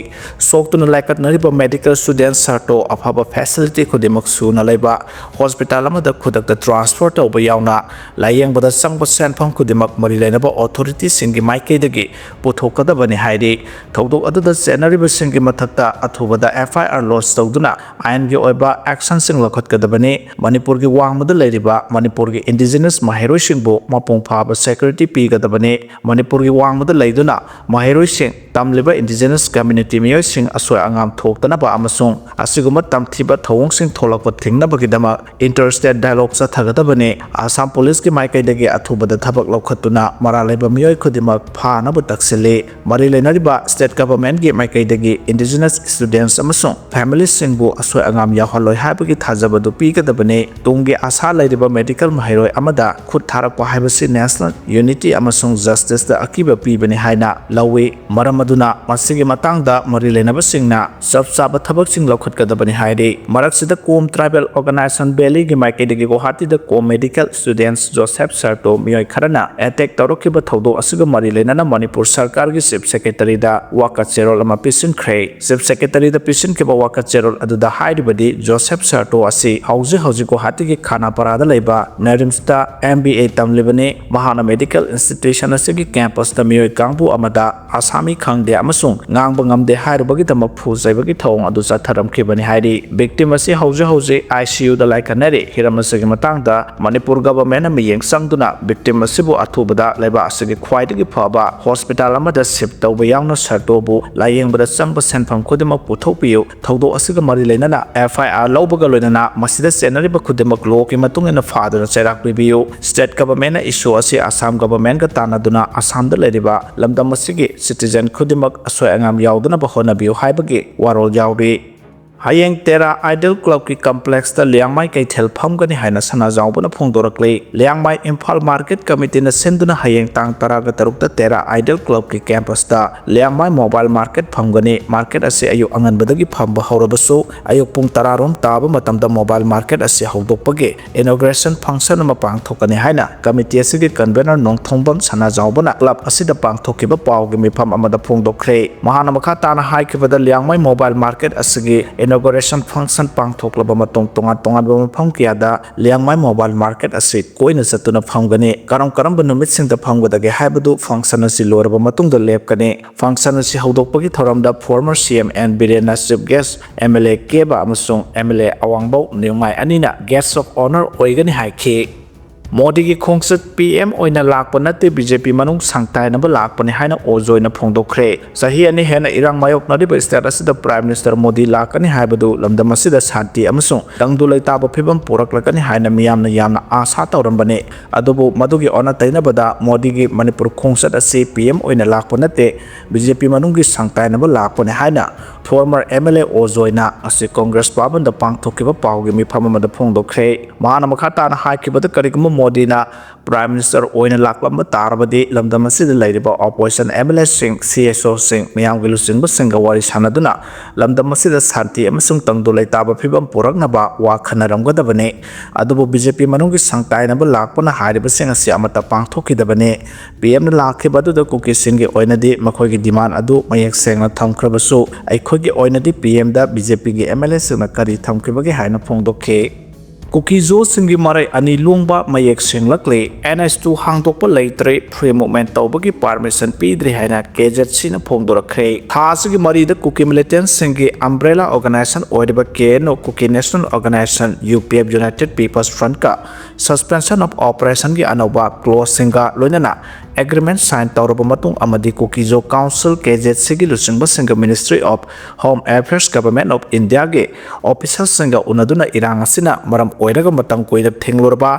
ꯁꯣꯛꯇꯨꯅ ꯂꯥꯏꯀꯠꯅꯔꯤꯕ ꯃꯦꯗꯤꯀꯦꯜ ꯁ꯭ꯇꯨꯗꯦꯟꯠ ꯁꯥꯔꯇꯣ ꯑꯐꯕ ꯐꯦꯁꯤꯂꯤꯇꯤ ꯈꯨꯗꯤꯡꯃꯛ ꯁꯨꯅ ꯂꯩꯕ ꯍꯣꯁꯄꯤꯇꯥꯜ ꯑꯃꯗ ꯈꯨꯗꯛꯇ ꯇ꯭ꯔꯥꯟꯁꯐꯔ ꯇꯧꯕ ꯌꯥꯎꯅ ꯂꯥꯌꯦꯡꯕꯗ ꯆꯪꯕ ꯁꯦꯟꯐꯝ ꯈꯨꯗꯤꯡꯃꯛ ꯃꯔꯤ ꯂꯩꯅꯕ ꯑꯣꯊꯣꯔꯤꯇꯤꯁꯤꯡꯒꯤ ꯃꯥꯏꯀꯩꯗꯒꯤ ꯄꯨꯊꯣꯛꯀꯗꯕꯅꯤ ꯍꯥꯏꯔꯤ꯫ ꯊꯧꯗꯣꯛ ꯑꯗꯨꯗ ꯆꯦꯟꯅꯔꯤꯕꯁꯤꯡꯒꯤ ꯃꯊꯛꯇ ꯑꯊꯨꯕꯗ ꯑꯦꯐ ꯑꯥꯏ ꯑꯥꯔ ꯂꯣꯗꯖ ꯇꯧꯗꯨꯅ ꯑꯥꯏꯟꯒꯤ ꯑꯣꯏꯕ ꯑꯦꯛꯁꯟꯁꯤꯡ ꯂꯧꯈꯠꯀꯗꯕꯅꯤ꯫ ꯃꯅꯤꯄꯨꯔꯒꯤ ꯋꯥꯡꯃꯗ ꯂꯩꯔꯤꯕ ꯃꯅꯤꯄꯨꯔꯒꯤ ꯏꯟꯗꯤꯖꯤꯅꯁ ꯃꯍꯩꯔꯣꯏꯁꯤꯡꯕꯨ ꯃꯄꯨꯡ ꯐꯥꯕ ꯁꯦꯀ꯭ꯌꯨꯔꯤꯇꯤ ꯄꯤꯒꯗꯕꯅꯤ꯫ ꯃꯅꯤꯄꯨꯔꯒꯤ ꯋꯥꯡꯃꯗ ꯂꯩꯗꯨꯅ ꯃꯍꯩꯔꯣꯏꯁꯤꯡ ꯇꯝꯂꯤꯕ indigenous community ꯃꯤꯑꯣꯏꯁꯤꯡ ꯑꯁꯣꯏ ꯑꯉꯥꯝ ꯊꯣꯛꯇꯅꯕ ꯑꯃꯁꯨꯡ ꯑꯁꯤꯒꯨꯝꯕ ꯇꯝꯊꯤꯕ ꯊꯧꯑꯣꯡꯁꯤꯡ ꯊꯣꯛꯂꯛꯄ ꯊꯤꯡꯅꯕꯒꯤꯗꯃꯛ inter-state dialogue ꯆꯠꯊꯒꯗꯕꯅꯤ꯫ ꯑꯁꯥꯝ ꯄꯨꯂꯤꯁꯀꯤ ꯃꯥꯏꯀꯩꯗꯒꯤ ꯑꯊꯨꯕꯗ ꯊꯕꯛ ꯂꯧꯈꯠꯇꯨꯅ ꯃꯔꯥꯜ ꯂꯩꯕ ꯃꯤꯑꯣꯏ ꯈꯨꯗꯤꯡꯃꯛ ꯐꯥꯅꯕ ꯇꯛꯁꯤꯜꯂꯤ꯫ ꯃꯔꯤ ꯂꯩꯅꯔꯤꯕ state governmentꯀꯤ ꯃꯥꯏꯀꯩꯗꯒꯤ indigenous students ꯑꯃꯁꯨꯡ familyꯁꯤꯡꯕꯨ ꯑꯁꯣꯏ ꯑꯉꯥꯝ ꯌꯥꯎꯍꯜꯂꯣꯏ ꯍꯥꯏꯕꯒꯤ ꯊꯥꯖꯕꯗꯨ ꯄꯤꯒꯗꯕꯅꯤ꯫ ꯇꯨꯡꯒꯤ ꯑꯁꯥ ꯂꯩꯔꯤꯕ medical ꯃꯍꯩꯔꯣꯏ ꯑꯃꯗ ꯈꯨꯠ ꯊꯥꯔꯛꯄ ꯍꯥꯏꯕꯁꯤ national unity ꯑꯃꯁꯨꯡ justiceꯇ ꯑꯀꯤꯕ ꯄꯤꯕꯅꯤ ꯍꯥꯏꯅ ꯂꯧꯏ꯫ ꯃꯔꯝ ꯑꯗꯨꯅ ꯃꯁꯤꯒꯤ ꯃꯇꯥꯡꯗ ꯃꯔꯤ ꯂꯩꯅꯕꯁꯤꯡꯅ ꯆꯞ ꯆꯥꯕ ꯊꯕꯛꯁꯤꯡ ꯂꯧꯈꯠꯀꯗꯕꯅꯤ ꯍꯥꯏꯔꯤ꯫ ꯃꯔꯛꯁꯤꯗ ꯀꯣꯝ tribal organisation valleyꯒꯤ ꯃꯥꯏꯀꯩꯗꯒꯤ ꯒꯨꯋꯥꯍꯥꯇꯤꯗ ꯀꯣꯝ medical students ꯖꯣꯁꯦꯐ ꯁꯔꯇꯣ ꯃꯤꯑꯣꯏ ꯈꯔꯅ attack ꯇꯧꯔꯛꯈꯤꯕ ꯊꯧꯗꯣꯛ ꯑꯁꯤꯒ ꯃꯔꯤ ꯂꯩꯅꯅ ꯃꯅꯤꯄꯨꯔ ꯁꯔꯀꯥꯔꯒꯤ chief secretaryꯗ ꯋꯥꯀꯠ ꯆꯦꯔꯣꯜ ꯑꯃ ꯄꯤꯁꯤꯟꯈ꯭ꯔꯦ꯫ Chief secretaryꯗ ꯄꯤꯁꯤꯟꯈꯤꯕ ꯋꯥꯀꯠ ꯆꯦꯔꯣꯜ ꯑꯗꯨꯗ ꯍꯥꯏꯔꯤꯕꯗꯤ ꯖꯣꯁꯦꯐ ꯁꯔꯇꯣ ꯑꯁꯤ ꯍꯧꯖꯤꯛ ꯍꯧꯖꯤꯛ ꯒꯨꯋꯥꯍꯥꯇꯤꯒꯤ ꯈꯥꯅꯥꯄꯥꯔꯥꯗ ꯂꯩꯕ ꯅꯦꯔꯤꯝꯁꯇ M B A ꯇꯝꯂꯤꯕꯅꯤ꯫ ꯃꯍꯥꯛꯅ medical institution ꯑꯁꯤꯒꯤ campusꯇ ꯃꯤꯑꯣꯏ ꯀꯥꯡꯕꯨ ꯑꯃꯗ ꯑꯁꯥꯃꯤ ꯈꯪꯗꯦ ꯑꯃꯁꯨꯡ ꯉꯥꯡꯕ ꯉꯝꯗꯦ ꯍꯥꯏꯔꯨꯕꯒꯤꯗꯃꯛ ꯐꯨ ꯆꯩꯕꯒꯤ ꯊꯧꯑꯣꯡ ꯑꯗꯨ ꯆꯠꯊꯔꯝꯈꯤꯕꯅꯤ ꯍꯥꯏꯔꯤ꯫ Victim ꯑꯁꯤ ꯍꯧꯖꯤꯛ ꯍꯧꯖꯤꯛ ICUꯗ ꯂꯥꯏꯀꯠꯅꯔꯤ꯫ ꯍꯤꯔꯝ ꯑꯁꯤꯒꯤ ꯃꯇꯥꯡꯗ ꯃꯅꯤꯄꯨꯔ governmentꯅ ꯃꯤꯠꯌꯦꯡ ꯆꯪꯗꯨꯅ victim ꯑꯁꯤꯕꯨ ꯑꯊꯨꯕꯗ ꯂꯩꯕꯥꯛ ꯑꯁꯤꯒꯤ ꯈ꯭ꯋꯥꯏꯗꯒꯤ ꯐꯕ hospital ꯑꯃꯗ shift ꯇꯧꯕ ꯌꯥꯎꯅ ꯁꯔꯇꯣꯕꯨ ꯂꯥꯌꯦꯡꯕꯗ ꯆꯪꯕ ꯁꯦꯟꯐꯝ ꯈꯨꯗꯤꯡꯃꯛ ꯄꯨꯊꯣꯛꯄꯤꯌꯨ꯫ ꯊꯧꯗꯣꯛ ꯑꯁꯤꯒ ꯃꯔꯤ ꯂꯩꯅꯅ F I R ꯂꯧꯕꯒ ꯂꯣꯏꯅꯅ ꯃꯁꯤꯗ ꯆꯦꯟꯅꯔꯤꯕ ꯈꯨꯗꯤꯡꯃꯛ lawꯒꯤ ꯃꯇꯨꯡ ꯏꯟꯅ ꯐꯥꯗꯨꯅ ꯆꯩꯔꯥꯛ ꯄꯤꯕꯤꯌꯨ꯫ State governmentꯅ issue ꯑꯁꯤ ꯑꯁꯥꯝ governmentꯀ ꯇꯥꯟꯅꯗꯨꯅ ꯑꯁꯥꯝꯗ ꯂꯩꯔꯤꯕ ꯂꯝꯗꯝ ꯑꯁꯤꯒꯤ citizen ꯈꯨꯗꯤꯡꯃꯛ ꯑꯁꯣꯏ ꯑꯉꯥꯝ ꯌꯥꯎꯗꯅꯕ ꯍꯣꯠꯅꯕꯤꯌꯨ ꯍꯥꯏꯕꯒꯤ ꯋꯥꯔꯣꯜ ꯌꯥꯎꯔꯤ꯫ ꯍꯌꯦꯡ Terra Idol Clubꯀꯤ complexꯇ ꯂꯤꯌꯥꯡꯃꯥꯏ ꯀꯩꯊꯦꯜ ꯐꯝꯒꯅꯤ ꯍꯥꯏꯅ ꯁꯅꯥꯖꯥꯎꯕꯅ ꯐꯣꯡꯗꯣꯔꯛꯂꯤ꯫ ꯂꯤꯌꯥꯡꯃꯥꯏ ꯏꯝꯐꯥꯜ market committeeꯅ ꯁꯤꯟꯗꯨꯅ ꯍꯌꯦꯡ ꯇꯥꯡ ꯇꯔꯥꯒ ꯇꯔꯨꯛꯇ Terra Idol Clubꯀꯤ campusꯇ Liangmai mobile market ꯐꯝꯒꯅꯤ꯫ Market ꯑꯁꯤ ꯑꯌꯨꯛ ꯑꯉꯟꯕꯗꯒꯤ ꯐꯝꯕ ꯍꯧꯔꯕꯁꯨ ꯑꯌꯨꯛ ꯄꯨꯡ ꯇꯔꯥ ꯔꯣꯝ ꯇꯥꯕ ꯃꯇꯝꯗ mobile market ꯑꯁꯤ ꯍꯧꯗꯣꯛꯄꯒꯤ inauguration function ꯑꯃ ꯄꯥꯡꯊꯣꯛꯀꯅꯤ ꯍꯥꯏꯅ committee ꯑꯁꯤꯒꯤ convener ꯅꯣꯡꯊꯣꯡꯕꯝ ꯁꯅꯥꯖꯥꯎꯕꯅ club ꯑꯁꯤꯗ ꯄꯥꯡꯊꯣꯛꯈꯤꯕ ꯄꯥꯎꯒꯤ ꯃꯤꯐꯝ ꯑꯃꯗ ꯐꯣꯡꯗꯣꯛꯈ꯭ꯔꯦ꯫ ꯃꯍꯥꯛꯅ ꯃꯈꯥ ꯇꯥꯅ ꯍꯥꯏꯈꯤꯕꯗ ꯂꯤꯌꯥꯡꯃꯩ mobile market ꯑꯁꯤꯒꯤ inauguration function ꯄꯥꯡꯊꯣꯛꯂꯕ ꯃꯇꯨꯡ ꯇꯣꯉꯥꯟ ꯇꯣꯉꯥꯟꯕ ꯃꯐꯝ ꯀꯌꯥꯗ ꯂꯤꯌꯥꯡꯃꯩ mobile market ꯑꯁꯤ ꯀꯣꯏꯅ ꯆꯠꯇꯨꯅ ꯐꯝꯒꯅꯤ꯫ ꯀꯔꯝ ꯀꯔꯝꯕ ꯅꯨꯃꯤꯠꯁꯤꯡꯗ ꯐꯝꯒꯗꯒꯦ ꯍꯥꯏꯕꯗꯨ function ꯑꯁꯤ ꯂꯣꯏꯔꯕ ꯃꯇꯨꯡꯗ ꯂꯦꯞꯀꯅꯤ꯫ Function ꯑꯁꯤ ꯍꯧꯗꯣꯛꯄꯒꯤ ꯊꯧꯔꯝꯗ former C M N ꯕꯤꯔꯦꯟꯅ chief guest, M L A ꯀꯦꯕ ꯑꯃꯁꯨꯡ M L A ꯑꯋꯥꯡꯕꯧ ꯅꯤꯌꯨꯃꯥꯏ ꯑꯅꯤꯅ guest of honour ꯑꯣꯏꯒꯅꯤ ꯍꯥꯏꯈꯤ꯫ ꯃꯣꯗꯤꯒꯤ ꯈꯣꯡꯆꯠ ꯄꯤ ꯑꯦꯝ ꯑꯣꯏꯅ ꯂꯥꯛꯄ ꯅꯠꯇꯦ, ꯕꯤ ꯖꯦ ꯄꯤ ꯃꯅꯨꯡ ꯁꯪꯇꯥꯏꯅꯕ ꯂꯥꯛꯄꯅꯤ ꯍꯥꯏꯅ ꯑꯣꯖꯣꯏꯅ ꯐꯣꯡꯗꯣꯛꯈ꯭ꯔꯦ꯫ ꯆꯍꯤ ꯑꯅꯤ ꯍꯦꯟꯅ ꯏꯔꯥꯡ ꯃꯥꯌꯣꯛꯅꯔꯤꯕ ꯁ꯭ꯇꯦꯠ ꯑꯁꯤꯗ ꯄ꯭ꯔꯥꯏꯝ ꯃꯤꯅꯤꯁꯇꯔ ꯃꯣꯗꯤ ꯂꯥꯛꯀꯅꯤ ꯍꯥꯏꯕꯗꯨ ꯂꯝꯗꯝ ꯑꯁꯤꯗ ꯁꯥꯟꯇꯤ ꯑꯃꯁꯨꯡ ꯇꯪꯗꯨ ꯂꯩꯇꯥꯕ ꯐꯤꯕꯝ ꯄꯨꯔꯛꯂꯒꯅꯤ ꯍꯥꯏꯅ ꯃꯤꯌꯥꯝꯅ ꯌꯥꯝꯅ ꯑꯥꯁꯥ ꯇꯧꯔꯝꯕꯅꯤ꯫ ꯑꯗꯨꯕꯨ ꯃꯗꯨꯒꯤ ꯑꯣꯟꯅ ꯇꯩꯅꯕꯗ ꯃꯣꯗꯤꯒꯤ ꯃꯅꯤꯄꯨꯔ ꯈꯣꯡꯆꯠ ꯑꯁꯤ ꯄꯤ ꯑꯦꯝ ꯑꯣꯏꯅ ꯂꯥꯛꯄ ꯅꯠꯇꯦ, ꯕꯤ ꯖꯦ ꯄꯤ ꯃꯅꯨꯡꯒꯤ ꯁꯪꯇꯥꯏꯅꯕ ꯂꯥꯛꯄꯅꯤ ꯍꯥꯏꯅ ꯐꯣꯔꯃꯔ ꯑꯦꯝ ꯑꯦꯜ ꯑꯦ ꯑꯣꯖꯣꯏꯅ ꯑꯁꯤ ꯀꯣꯡꯒ꯭ꯔꯦꯁ ꯚꯕꯟꯗ ꯄꯥꯡꯊꯣꯛꯈꯤꯕ ꯄꯥꯎꯒꯤ ꯃꯤꯐꯝ ꯑꯃꯗ ꯐꯣꯡꯗꯣꯛꯈ꯭ꯔꯦ꯫ ꯃꯍꯥꯛꯅ ꯃꯈꯥ ꯇꯥꯅ ꯍꯥꯏꯈꯤꯕꯗ, ꯀꯔꯤꯒꯨꯝꯕ ꯃꯣꯗꯤꯅ ꯄ꯭ꯔꯥꯏꯝ ꯃꯤꯅꯤꯁꯇꯔ ꯑꯣꯏꯅ ꯂꯥꯛꯂꯝꯕ ꯇꯥꯔꯕꯗꯤ ꯂꯝꯗꯝ ꯑꯁꯤꯗ ꯂꯩꯔꯤꯕ opposition M L ꯑꯦꯁꯤꯡ, C S ꯑꯣꯁꯤꯡ, ꯃꯤꯌꯥꯝꯒꯤ ꯂꯨꯆꯤꯡꯕꯁꯤꯡꯒ ꯋꯥꯔꯤ ꯁꯥꯟꯅꯗꯨꯅ ꯂꯝꯗꯝ ꯑꯁꯤꯗ ꯁꯥꯟꯇꯤ ꯑꯃꯁꯨꯡ ꯇꯪꯗꯨ ꯂꯩꯇꯥꯕ ꯐꯤꯕꯝ ꯄꯨꯔꯛꯅꯕ ꯋꯥ ꯈꯟꯅꯔꯝꯒꯗꯕꯅꯤ꯫ ꯑꯗꯨꯕꯨ ꯕꯤ ꯖꯦ ꯄꯤ ꯃꯅꯨꯡꯒꯤ ꯁꯪꯇꯥꯏꯅꯕ ꯂꯥꯛꯄꯅ ꯍꯥꯏꯔꯤꯕꯁꯤꯡ ꯑꯁꯤ ꯑꯃꯠꯇ ꯄꯥꯡꯊꯣꯛꯈꯤꯗꯕꯅꯤ꯫ ꯄꯤ ꯑꯦꯝꯅ ꯂꯥꯛꯈꯤꯕ ꯑꯗꯨꯗ ꯀꯨꯀꯤꯁꯤꯡꯒꯤ ꯑꯣꯏꯅꯗꯤ ꯃꯈꯣꯏꯒꯤ ꯗꯤꯃꯥꯟ ꯑꯗꯨ ꯃꯌꯦꯛ ꯁꯦꯡꯅ ꯊꯝꯈ꯭ꯔꯕꯁꯨ, ꯑꯩꯈꯣꯏꯒꯤ ꯑꯣꯏꯅꯗꯤ ꯄꯤ ꯑꯦꯝꯗ ꯕꯤ ꯖꯦ ꯄꯤꯒꯤ ꯑꯦꯝ ꯑꯦꯜ ꯑꯦꯁꯤꯡꯅ ꯀꯔꯤ ꯊꯝꯈꯤꯕꯒꯦ ꯍꯥꯏꯅ ꯐꯣꯡꯗꯣꯛꯈꯤ꯫ ꯀꯨꯀꯤꯖꯣꯁꯤꯡꯒꯤ ꯃꯔꯩ ꯑꯅꯤ ꯂꯣꯡꯕ ꯃꯌꯦꯛ ꯁꯦꯡꯂꯛꯂꯦ꯫ ꯑꯦꯟ ꯑꯦꯁ ꯇꯨ ꯍꯥꯡꯗꯣꯛꯄ ꯂꯩꯇ꯭ꯔꯦ, ꯐ꯭ꯔꯤ ꯃꯨꯚꯃꯦꯟ ꯇꯧꯕꯒꯤ ꯄꯥꯔꯃꯤꯁꯟ ꯄꯤꯗ꯭ꯔꯤ ꯍꯥꯏꯅ ꯀꯦ ꯖꯦꯠ ꯁꯤꯅ ꯐꯣꯡꯗꯣꯔꯛꯈ꯭ꯔꯦ꯫ ꯊꯥ ꯑꯁꯤꯒꯤ ꯃꯔꯤꯗ ꯀꯨꯀꯤ ꯃꯤꯂꯤꯇꯦꯟꯠꯁꯤꯡꯒꯤ ꯑꯝꯕ꯭ꯔꯦꯂꯥ ꯑꯣꯔꯒꯅꯥꯏꯖꯦꯁꯟ ꯑꯣꯏꯔꯤꯕ K N O, Kuki national organisation, U P F, united peoples ꯐ꯭ꯔꯟꯠꯀ ꯁꯁꯄꯦꯟꯁꯟ ꯑꯣꯐ ꯑꯣꯄꯔꯦꯁꯟꯒꯤ ꯑꯅꯧꯕ ꯀ꯭ꯂꯣꯖꯁꯤꯡꯒ ꯂꯣꯏꯅꯅ ꯑꯦꯒ꯭ꯔꯤꯃꯦꯟꯠ ꯁꯥꯏꯟ ꯇꯧꯔꯕ ꯃꯇꯨꯡ ꯑꯃꯗꯤ ꯀꯨꯀꯤꯖꯣ ꯀꯥꯎꯟꯁꯤꯜ, ꯀꯦ ꯖꯦꯠ ꯁꯤꯒꯤ ꯂꯨꯆꯤꯡꯕꯁꯤꯡꯒ ministry of home affairs, government of ꯏꯟꯗꯤꯌꯥꯒꯤ ꯑꯣꯐꯤꯁꯤꯌꯦꯜꯁꯤꯡꯒ ꯎꯅꯗꯨꯅ ꯏꯔꯥꯡ ꯑꯁꯤꯅ ꯃꯔꯝ ꯑꯣꯏꯔꯒ ꯃꯇꯝ ꯀꯨꯏꯅ ꯊꯤꯡꯂꯨꯔꯕ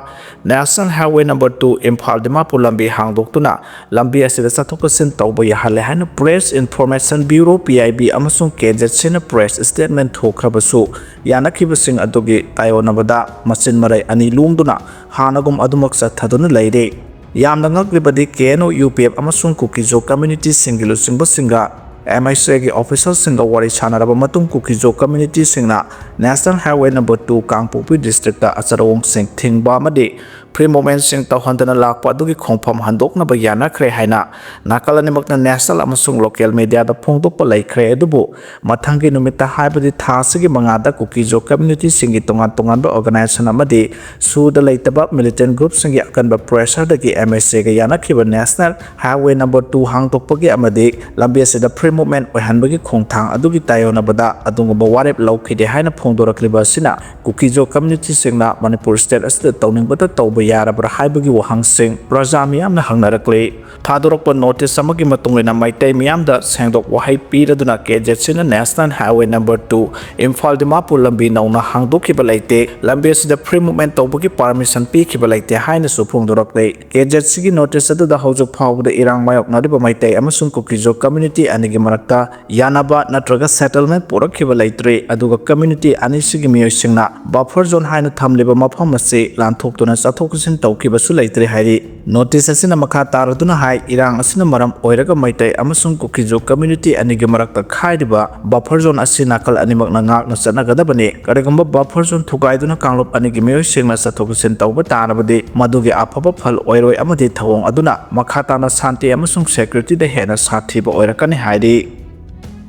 national highway number two Imphal Dimapur ꯂꯝꯕꯤ ꯍꯥꯡꯗꯣꯛꯇꯨꯅ ꯂꯝꯕꯤ ꯑꯁꯤꯗ ꯆꯠꯊꯣꯛ ꯆꯠꯁꯤꯟ ꯇꯧꯕ ꯌꯥꯍꯜꯂꯦ ꯍꯥꯏꯅ press information bureau, P I B, ꯑꯃꯁꯨꯡ ꯀꯦ ꯖꯦꯠ ꯁꯤꯅ ꯄ꯭ꯔꯦꯁ ꯁ꯭ꯇꯦꯠꯃꯦꯟꯠ ꯊꯣꯛꯈ꯭ꯔꯕꯁꯨ, ꯌꯥꯅꯈꯤꯕꯁꯤꯡ ꯑꯗꯨꯒꯤ ꯇꯥꯏꯑꯣꯟꯅꯕꯗ ꯃꯆꯤꯟ ꯃꯔꯩ ꯑꯅꯤ ꯂꯣꯡꯗꯨꯅ ꯍꯥꯟꯅꯒꯨꯝ ꯑꯗꯨꯃꯛ ꯆꯠꯊꯗꯨꯅ ꯂꯩꯔꯤ꯫ ꯌꯥꯝꯅ ꯉꯛꯂꯤꯕꯗꯤ, ꯀꯦ ꯑꯦꯟ ꯑꯣ, ꯌꯨ ꯄꯤ ꯑꯦꯐ ꯑꯃꯁꯨꯡ ꯀꯨꯀꯤꯖꯣ ꯀꯝꯃ꯭ꯌꯨꯅꯤꯇꯤꯁꯤꯡꯒꯤ ꯂꯨꯆꯤꯡꯕꯁꯤꯡꯒ ꯑꯦꯝ ꯑꯩꯆ ꯑꯦꯒꯤ ꯑꯣꯐꯤꯁꯤꯌꯦꯜꯁꯤꯡꯒ ꯋꯥꯔꯤ ꯁꯥꯟꯅꯔꯕ ꯃꯇꯨꯡ, ꯀꯨꯀꯤꯖꯣ ꯀꯝꯃ꯭ꯌꯨꯅꯤꯇꯤꯁꯤꯡꯅ ꯅꯦꯁꯅꯦꯜ ꯍꯥꯏꯋꯦ ꯅꯝꯕꯔ ꯇꯨ ꯀꯥꯡꯄꯣꯛꯄꯤ ꯗꯤꯁꯇ꯭ꯔꯤꯛꯇ ꯑꯆꯔꯣꯡꯁꯤꯡ ꯊꯤꯡꯕ ꯑꯃꯗꯤ ꯐ꯭ꯔꯤ ꯃꯨꯚꯃꯦꯟꯠꯁꯤꯡ ꯇꯧꯍꯟꯗꯅ ꯂꯥꯛꯄ ꯑꯗꯨꯒꯤ ꯈꯣꯡꯐꯝ ꯍꯟꯗꯣꯛꯅꯕ ꯌꯥꯅꯈ꯭ꯔꯦ ꯍꯥꯏꯅ ꯅꯥꯀꯜ ꯑꯅꯤꯃꯛꯅ ꯅꯦꯁꯅꯦꯜ ꯑꯃꯁꯨꯡ ꯂꯣꯀꯦꯜ ꯃꯤꯗꯤꯌꯥꯗ ꯐꯣꯡꯗꯣꯛꯄ ꯂꯩꯈ꯭ꯔꯦ꯫ ꯑꯗꯨꯕꯨ ꯃꯊꯪꯒꯤ ꯅꯨꯃꯤꯠꯇ, ꯍꯥꯏꯕꯗꯤ ꯊꯥ ꯑꯁꯤꯒꯤ ꯃꯉꯥꯗ, ꯀꯨꯀꯤꯖꯣ ꯀꯝꯃ꯭ꯌꯨꯅꯤꯇꯤꯁꯤꯡꯒꯤ ꯇꯣꯉꯥꯟ ꯇꯣꯉꯥꯟꯕ ꯑꯣꯔꯒꯅꯥꯏꯖꯦꯁꯟ ꯑꯃꯗꯤ ꯁꯨꯗ ꯂꯩꯇꯕ ꯃꯤꯂꯤꯇꯦꯟꯠ ꯒ꯭ꯔꯨꯞꯁꯤꯡꯒꯤ ꯑꯀꯟꯕ ꯄ꯭ꯔꯦꯁꯔꯗꯒꯤ ꯑꯦꯝ ꯑꯩꯆ ꯑꯦꯒ ꯌꯥꯅꯈꯤꯕ ꯅꯦꯁꯅꯦꯜ ꯍꯥꯏꯋꯦ ꯅꯝꯕꯔ ꯇꯨ ꯍꯥꯡꯗꯣꯛꯄꯒꯤ ꯑꯃꯗꯤ ꯂꯝꯕꯤ ꯑꯁꯤꯗ ꯐ꯭ꯔꯤ ꯃꯨꯚꯃꯦꯟꯠ ꯑꯣꯏꯍꯟꯕꯒꯤ ꯈꯣꯡꯊꯥꯡ ꯑꯗꯨꯒꯤ ꯇꯥꯏꯑꯣꯟꯅꯕꯗ ꯑꯗꯨꯒꯨꯝꯕ ꯋꯥꯔꯦꯞ ꯂꯧꯈꯤꯗꯦ ꯍꯥꯏꯅ ꯐꯣꯡꯗꯣꯔꯛꯂꯤꯕ ꯑꯁꯤꯅ ꯀꯨꯀꯤꯖꯣ ꯀꯝꯃ꯭ꯌꯨꯅꯤꯇꯤꯁꯤꯡꯅ ꯃꯅꯤꯄꯨꯔ ꯁ꯭ꯇꯦꯠ ꯑꯁꯤꯗ ꯇꯧꯅꯤꯡꯕꯇ ꯇꯧꯕ ꯌꯥꯔꯕ꯭ꯔꯥ ꯍꯥꯏꯕꯒꯤ ꯋꯥꯍꯪꯁꯤꯡ ꯄ꯭ꯔꯖꯥ ꯃꯤꯌꯥꯝꯅ ꯍꯪꯅꯔꯛꯂꯤ꯫ ꯊꯥꯗꯣꯔꯛꯄ ꯅꯣꯇꯤꯁ ꯑꯃꯒꯤ ꯃꯇꯨꯡ ꯏꯟꯅ ꯃꯩꯇꯩ ꯃꯤꯌꯥꯝꯗ ꯁꯦꯡꯗꯣꯛ ꯋꯥꯍꯩ ꯄꯤꯔꯗꯨꯅ ꯀꯦ ꯖꯦꯠ ꯁꯤꯅ national highway number two Imphal Dimapur ꯂꯝꯕꯤ ꯅꯧꯅ ꯍꯥꯡꯗꯣꯛꯈꯤꯕ ꯂꯩꯇꯦ, ꯂꯝꯕꯤ ꯑꯁꯤꯗ ꯐ꯭ꯔꯤ ꯃꯨꯚꯃꯦꯟ ꯇꯧꯕꯒꯤ ꯄꯥꯔꯃꯤꯁꯟ ꯄꯤꯈꯤꯕ ꯂꯩꯇꯦ ꯍꯥꯏꯅꯁꯨ ꯐꯣꯡꯗꯣꯔꯛꯂꯤ꯫ ꯀꯦ ꯖꯦꯠ ꯁꯤꯒꯤ ꯅꯣꯇꯤꯁ ꯑꯗꯨꯗ ꯍꯧꯖꯤꯛ ꯐꯥꯎꯕꯗ ꯏꯔꯥꯡ ꯃꯥꯌꯣꯛꯅꯔꯤꯕ ꯃꯩꯇꯩ ꯑꯃꯁꯨꯡ ꯀꯨꯀꯤꯖꯣ ꯀꯝꯃ꯭ꯌꯨꯅꯤꯇꯤ ꯑꯅꯤꯒꯤ ꯃꯔꯛꯇ ꯌꯥꯅꯕ ꯅꯠꯇ꯭ꯔꯒ ꯁꯦꯇꯜꯃꯦꯟ ꯄꯨꯔꯛꯈꯤꯕ ꯂꯩꯇ꯭ꯔꯤ꯫ ꯑꯗꯨꯒ ꯀꯝꯃ꯭ꯌꯨꯅꯤꯇꯤ ꯑꯅꯤꯁꯤꯒꯤ ꯃꯤꯑꯣꯏꯁꯤꯡꯅ ꯕꯐꯔ ꯖꯣꯟ ꯍꯥꯏꯅ ꯊꯝꯂꯤꯕ ꯃꯐꯝ ꯑꯁꯤ ꯂꯥꯟꯊꯣꯛꯇꯨꯅ ꯆꯠꯊꯣꯛ ꯆꯠꯁꯤꯟ ꯇꯧꯈꯤꯕꯁꯨ ꯂꯩꯇ꯭ꯔꯤ ꯍꯥꯏꯔꯤ꯫ ꯅꯣꯇꯤꯁ ꯑꯁꯤꯅ ꯃꯈꯥ ꯇꯥꯔꯗꯨꯅ ꯍꯥꯏ, ꯏꯔꯥꯡ ꯑꯁꯤꯅ ꯃꯔꯝ ꯑꯣꯏꯔꯒ ꯃꯩꯇꯩ ꯑꯃꯁꯨꯡ ꯀꯨꯀꯤꯖꯣ ꯀꯝꯃ꯭ꯌꯨꯅꯤꯇꯤ ꯑꯅꯤꯒꯤ ꯃꯔꯛꯇ ꯈꯥꯏꯔꯤꯕ ꯕꯐꯔ ꯖꯣꯟ ꯑꯁꯤ ꯅꯥꯀꯜ ꯑꯅꯤꯃꯛꯅ ꯉꯥꯛꯅ ꯆꯠꯅꯒꯗꯕꯅꯤ꯫ ꯀꯔꯤꯒꯨꯝꯕ ꯕꯐꯔ ꯖꯣꯟ ꯊꯨꯒꯥꯏꯗꯨꯅ ꯀꯥꯡꯂꯨꯞ ꯑꯅꯤꯒꯤ ꯃꯤꯑꯣꯏꯁꯤꯡꯅ ꯆꯠꯊꯣꯛ ꯆꯠꯁꯤꯟ ꯇꯧꯕ ꯇꯥꯔꯕꯗꯤ, ꯃꯗꯨꯒꯤ ꯑꯐꯕ ꯐꯜ ꯑꯣꯏꯔꯣꯏ ꯑꯃꯗꯤ ꯊꯧꯑꯣꯡ ꯑꯗꯨꯅ ꯃꯈꯥ ꯇꯥꯅ ꯁꯥꯟꯇꯤ ꯑꯃꯁꯨꯡ ꯁꯦꯀ꯭ꯌꯨꯔꯤꯇꯤꯗ ꯍꯦꯟꯅ ꯁꯥꯊꯤꯕ ꯑꯣꯏꯔꯛꯀꯅꯤ ꯍꯥꯏꯔꯤ꯫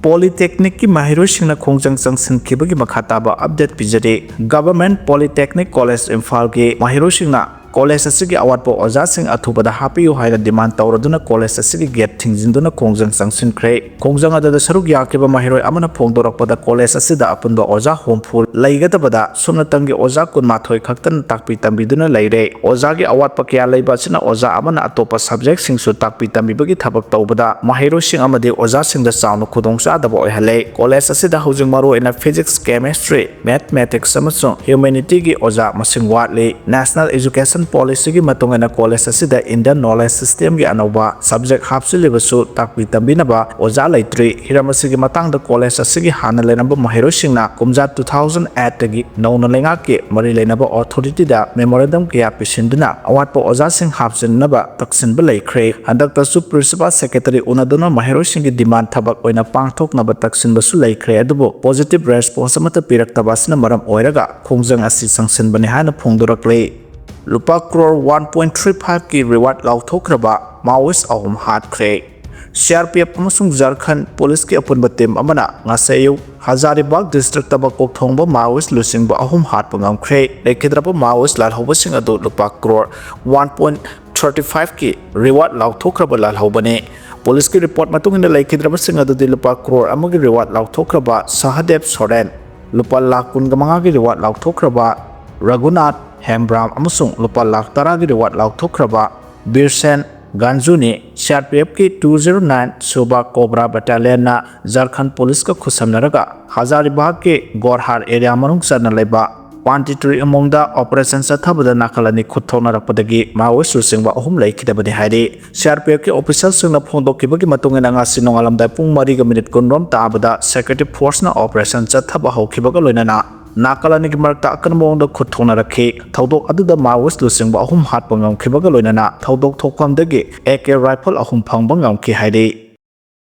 ꯄꯣꯂꯤꯇꯦꯛꯅꯤꯛꯀꯤ ꯃꯍꯩꯔꯣꯏꯁꯤꯡꯅ ꯈꯣꯡꯖꯪ ꯆꯪꯁꯤꯟꯈꯤꯕꯒꯤ ꯃꯈꯥ ꯇꯥꯕ ꯑꯞꯗꯦꯠ ꯄꯤꯖꯔꯤ꯫ ꯒꯚꯔꯟꯃꯦꯟꯠ ꯄꯣꯂꯤꯇꯦꯛꯅꯤꯛ ꯀꯣꯂꯦꯖ ꯏꯝꯐꯥꯜꯒꯤ ꯃꯍꯩꯔꯣꯏꯁꯤꯡꯅ ꯀꯣꯂꯦꯖ ꯑꯁꯤꯒꯤ ꯑꯋꯥꯠꯄ ꯑꯣꯖꯥꯁꯤꯡ ꯑꯊꯨꯕꯗ ꯍꯥꯞꯄꯤꯌꯨ ꯍꯥꯏꯅ ꯗꯤꯃꯥꯟ ꯇꯧꯔꯗꯨꯅ ꯀꯣꯂꯦꯖ ꯑꯁꯤꯒꯤ ꯒꯦꯠ ꯊꯤꯡꯖꯤꯟꯗꯨꯅ ꯈꯣꯡꯖꯪ ꯆꯪꯁꯤꯟꯈ꯭ꯔꯦ꯫ ꯈꯣꯡꯖꯪ ꯑꯗꯨꯗ ꯁꯔꯨꯛ ꯌꯥꯈꯤꯕ ꯃꯍꯩꯔꯣꯏ ꯑꯃꯅ ꯐꯣꯡꯗꯣꯔꯛꯄꯗ, ꯀꯣꯂꯦꯖ ꯑꯁꯤꯗ ꯑꯄꯨꯟꯕ ꯑꯣꯖꯥ ꯍꯨꯝꯐꯨ ꯂꯩꯒꯗꯕꯗ ꯁꯨꯞꯅꯇꯪꯒꯤ ꯑꯣꯖꯥ ꯀꯨꯟꯃꯥꯊꯣꯏ ꯈꯛꯇꯅ ꯇꯥꯛꯄꯤ ꯇꯝꯕꯤꯗꯨꯅ ꯂꯩꯔꯦ꯫ ꯑꯣꯖꯥꯒꯤ ꯑꯋꯥꯠꯄ ꯀꯌꯥ ꯂꯩꯕ ꯑꯁꯤꯅ ꯑꯣꯖꯥ ꯑꯃꯅ ꯑꯇꯣꯞꯄ ꯁꯕꯖꯦꯛꯁꯤꯡꯁꯨ ꯇꯥꯛꯄꯤ ꯇꯝꯕꯤꯕꯒꯤ ꯊꯕꯛ ꯇꯧꯕꯗ ꯃꯍꯩꯔꯣꯏꯁꯤꯡ ꯑꯃꯗꯤ ꯑꯣꯖꯥꯁꯤꯡꯗ ꯆꯥꯎꯅ ꯈꯨꯗꯣꯡꯆꯥꯗꯕ ꯑꯣꯏꯍꯜꯂꯦ꯫ ꯀꯣꯂꯦꯖ ꯑꯁꯤꯗ ꯍꯧꯖꯤꯛ ꯃꯔꯨꯑꯣꯏꯅ ꯐꯤꯖꯤꯛꯁ, ꯀꯦꯃꯦꯁꯇ꯭ꯔꯤ, ꯃꯦꯊꯃꯦꯇꯤꯛꯁ ꯑꯃꯁꯨꯡ ꯍ꯭ꯌꯨꯃꯦꯅꯤꯇꯤꯒꯤ ꯑꯣꯖꯥ ꯃꯁꯤꯡ ꯋꯥꯠꯂꯤ꯫ ꯅꯦꯁꯅꯦꯜ ꯑꯦꯖꯨꯀꯦꯁꯟ ꯄꯣꯂꯤꯁꯤꯒꯤ ꯃꯇꯨꯡ ꯏꯟꯅ ꯀꯣꯂꯦꯖ ꯑꯁꯤꯗ ꯏꯟꯗꯤꯌꯟ ꯅꯣꯂꯦꯖ ꯁꯤꯁꯇꯦꯝꯒꯤ ꯑꯅꯧꯕ ꯁꯕꯖꯦꯛ ꯍꯥꯞꯆꯤꯜꯂꯤꯕꯁꯨ ꯇꯥꯛꯄꯤ ꯇꯝꯕꯤꯅꯕ ꯑꯣꯖꯥ ꯂꯩꯇ꯭ꯔꯤ꯫ ꯍꯤꯔꯝ ꯑꯁꯤꯒꯤ ꯃꯇꯥꯡꯗ ꯀꯣꯂꯦꯖ ꯑꯁꯤꯒꯤ ꯍꯥꯟꯅ ꯂꯩꯔꯝꯕ ꯃꯍꯩꯔꯣꯏꯁꯤꯡꯅ ꯀꯨꯝꯖꯥ ꯇꯨ ꯊꯥꯎꯖꯟ ꯑꯦꯠꯇꯒꯤ ꯅꯧꯅ ꯂꯩꯉꯥꯛꯀꯤ ꯃꯔꯤ ꯂꯩꯅꯕ ꯑꯣꯊꯣꯔꯤꯇꯤꯗ ꯃꯦꯃꯣꯔꯦꯟꯗꯝ ꯀꯌꯥ ꯄꯤꯁꯤꯟꯗꯨꯅ ꯑꯋꯥꯠꯄ ꯑꯣꯖꯥꯁꯤꯡ ꯍꯥꯞꯆꯤꯟꯅꯕ ꯇꯛꯁꯤꯟꯕ ꯂꯩꯈ꯭ꯔꯦ꯫ ꯍꯟꯗꯛꯇꯁꯨ ꯄ꯭ꯔꯤꯟꯁꯤꯄꯥꯜ ꯁꯦꯀ꯭ꯔꯦꯇꯔꯤ ꯎꯅꯗꯨꯅ ꯃꯍꯩꯔꯣꯏꯁꯤꯡꯒꯤ ꯗꯤꯃꯥꯟ ꯊꯕꯛ ꯑꯣꯏꯅ ꯄꯥꯡꯊꯣꯛꯅꯕ ꯇꯛꯁꯤꯟꯕꯁꯨ ꯂꯩꯈ꯭ꯔꯦ, ꯑꯗꯨꯕꯨ ꯄꯣꯖꯤꯇꯤꯚ ꯔꯦꯁꯄꯣꯟꯁ ꯑꯃꯠꯇ ꯄꯤꯔꯛꯇꯕ ꯑꯁꯤꯅ ꯃꯔꯝ ꯑꯣꯏꯔꯒ ꯈꯣꯡꯖꯪ ꯑꯁꯤ ꯆꯪꯁꯤꯟꯕꯅꯤ ꯍꯥꯏꯅ ꯐꯣꯡꯗꯣꯔꯛꯂꯤ꯫ ꯂꯨꯄꯥ ꯀ꯭ꯔꯣꯔ ꯋꯥꯟ ꯄꯣꯏꯟꯠ ꯊ꯭ꯔꯤ ꯐꯥꯏꯚꯀꯤ ꯔꯤꯋꯥꯔꯗ ꯂꯥꯎꯊꯣꯛꯈ꯭ꯔꯕ ꯃꯥꯑꯣꯏꯁ ꯑꯍꯨꯝ ꯍꯥꯠꯈ꯭ꯔꯦ꯫ ꯁꯤ ꯑꯥꯔ ꯄꯤ ꯑꯦꯐ ꯑꯃꯁꯨꯡ ꯖꯥꯔꯈꯟꯗ ꯄꯨꯂꯤꯁꯀꯤ ꯑꯄꯨꯟꯕ ꯇꯤꯝ ꯑꯃꯅ ꯉꯁꯤ ꯑꯌꯨꯛ ꯍꯖꯥꯔꯤꯕꯥꯒ ꯗꯤꯁꯇ꯭ꯔꯤꯛꯇ ꯃꯀꯣꯛ ꯊꯣꯡꯕ ꯃꯥꯑꯣꯏꯁ ꯂꯨꯆꯤꯡꯕ ꯑꯍꯨꯝ ꯍꯥꯠꯄ ꯉꯝꯈ꯭ꯔꯦ꯫ ꯂꯩꯈꯤꯗ꯭ꯔꯕ ꯃꯥꯑꯣꯏꯁ ꯂꯥꯜꯍꯧꯕꯁꯤꯡ ꯑꯗꯨ ꯂꯨꯄꯥ ꯀ꯭ꯔꯣꯔ ꯋꯥꯟ ꯄꯣꯏꯟꯠ ꯊꯥꯔꯇꯤ ꯐꯥꯏꯚꯀꯤ ꯔꯤꯋꯥꯔꯗ ꯂꯥꯎꯊꯣꯛꯈ꯭ꯔꯕ ꯂꯥꯜꯍꯧꯕꯅꯤ꯫ ꯄꯨꯂꯤꯁꯀꯤ ꯔꯤꯄꯣꯔꯠ ꯃꯇꯨꯡ ꯏꯟꯅ ꯂꯩꯈꯤꯗ꯭ꯔꯕꯁꯤꯡ ꯑꯗꯨꯗꯤ ꯂꯨꯄꯥ ꯀ꯭ꯔꯣꯔ ꯑꯃꯒꯤ ꯔꯤꯋꯥꯔꯗ ꯂꯥꯎꯊꯣꯛꯈ꯭ꯔꯕ ꯁꯍꯗꯦꯕ ꯁꯣꯔꯦꯟ, ꯂꯨꯄꯥ ꯂꯥꯈ ꯀꯨꯟꯒ ꯃꯉꯥꯒꯤ ꯔꯤꯋꯥꯔꯗ ꯂꯥꯎꯊꯣꯛꯈ꯭ꯔꯕ ꯔꯘꯨꯅꯥꯊ ꯍꯦꯝꯕ꯭ꯔꯥꯝ ꯑꯃꯁꯨꯡ ꯂꯨꯄꯥ ꯂꯥꯈ ꯇꯔꯥꯒꯤ ꯔꯤꯋꯥꯔꯗ ꯂꯥꯎꯊꯣꯛꯈ꯭ꯔꯕ ꯕꯤꯔꯁꯦꯟ ꯒꯥꯟꯖꯨꯅꯤ꯫ ꯁꯤ ꯑꯥꯔ ꯄꯤ ꯑꯦꯐꯀꯤ two zero nine ꯁꯨꯕ ꯀꯣꯕ꯭ꯔꯥ ꯕꯦꯇꯥꯂꯤꯌꯟꯅ ꯖꯔꯈꯟ ꯄꯨꯂꯤꯁꯀ ꯈꯨꯠꯁꯝꯅꯔꯒ ꯍꯖꯥꯔꯤꯕꯥꯒꯀꯤ ꯒꯣꯔꯍꯥꯔ ꯑꯦꯔꯤꯌꯥ ꯃꯅꯨꯡ ꯆꯟꯅ ꯂꯩꯕ ꯄꯥꯟꯇꯤꯇ꯭ꯔꯤ ꯎꯃꯪꯗ ꯑꯣꯄꯔꯦꯁꯟ ꯆꯠꯊꯕꯗ ꯅꯥꯀꯜ ꯑꯅꯤ ꯈꯨꯠ ꯊꯣꯛꯅꯔꯛꯄꯗꯒꯤ ꯃꯥꯑꯣꯏꯁ ꯂꯨꯆꯤꯡꯕ ꯑꯍꯨꯝ ꯂꯩꯈꯤꯗꯕꯅꯤ ꯍꯥꯏꯔꯤ꯫ ꯁꯤ ꯑꯥꯔ ꯄꯤ ꯑꯦꯐꯀꯤ ꯑꯣꯐꯤꯁꯤꯌꯦꯜꯁꯤꯡꯅ ꯐꯣꯡꯗꯣꯛꯈꯤꯕꯒꯤ ꯃꯇꯨꯡ ꯏꯟꯅ, ꯉꯁꯤ ꯅꯣꯡꯉꯥꯜꯂꯝꯗꯥꯏ ꯄꯨꯡ ꯃꯔꯤꯒ ꯃꯤꯅꯤꯠ ꯀꯨꯟꯔꯣꯝ ꯇꯥꯕꯗ ꯁꯦꯀ꯭ꯌꯨꯔꯤꯇꯤ ꯐꯣꯔꯁꯅ ꯑꯣꯄꯔꯦꯁꯟ ꯆꯠꯊꯕ ꯍꯧꯈꯤꯕꯒ ꯂꯣꯏꯅꯅ ꯅꯥꯀꯜ ꯑꯅꯤꯒꯤ ꯃꯔꯛꯇ ꯑꯀꯟꯕ ꯃꯑꯣꯡꯗ ꯈꯨꯠ ꯊꯣꯛꯅꯔꯛꯈꯤ꯫ ꯊꯧꯗꯣꯛ ꯑꯗꯨꯗ ꯃꯥꯑꯣꯏꯁ ꯂꯨꯆꯤꯡꯕ ꯑꯍꯨꯝ ꯍꯥꯠꯄ ꯉꯝꯈꯤꯕꯒ ꯂꯣꯏꯅꯅ ꯊꯧꯗꯣꯛ ꯊꯣꯛꯐꯝꯗꯒꯤ ꯑꯦ ꯀꯦ ꯔꯥꯏꯐꯜ ꯑꯍꯨꯝ ꯐꯪꯕ ꯉꯝꯈꯤ ꯍꯥꯏꯔꯤ꯫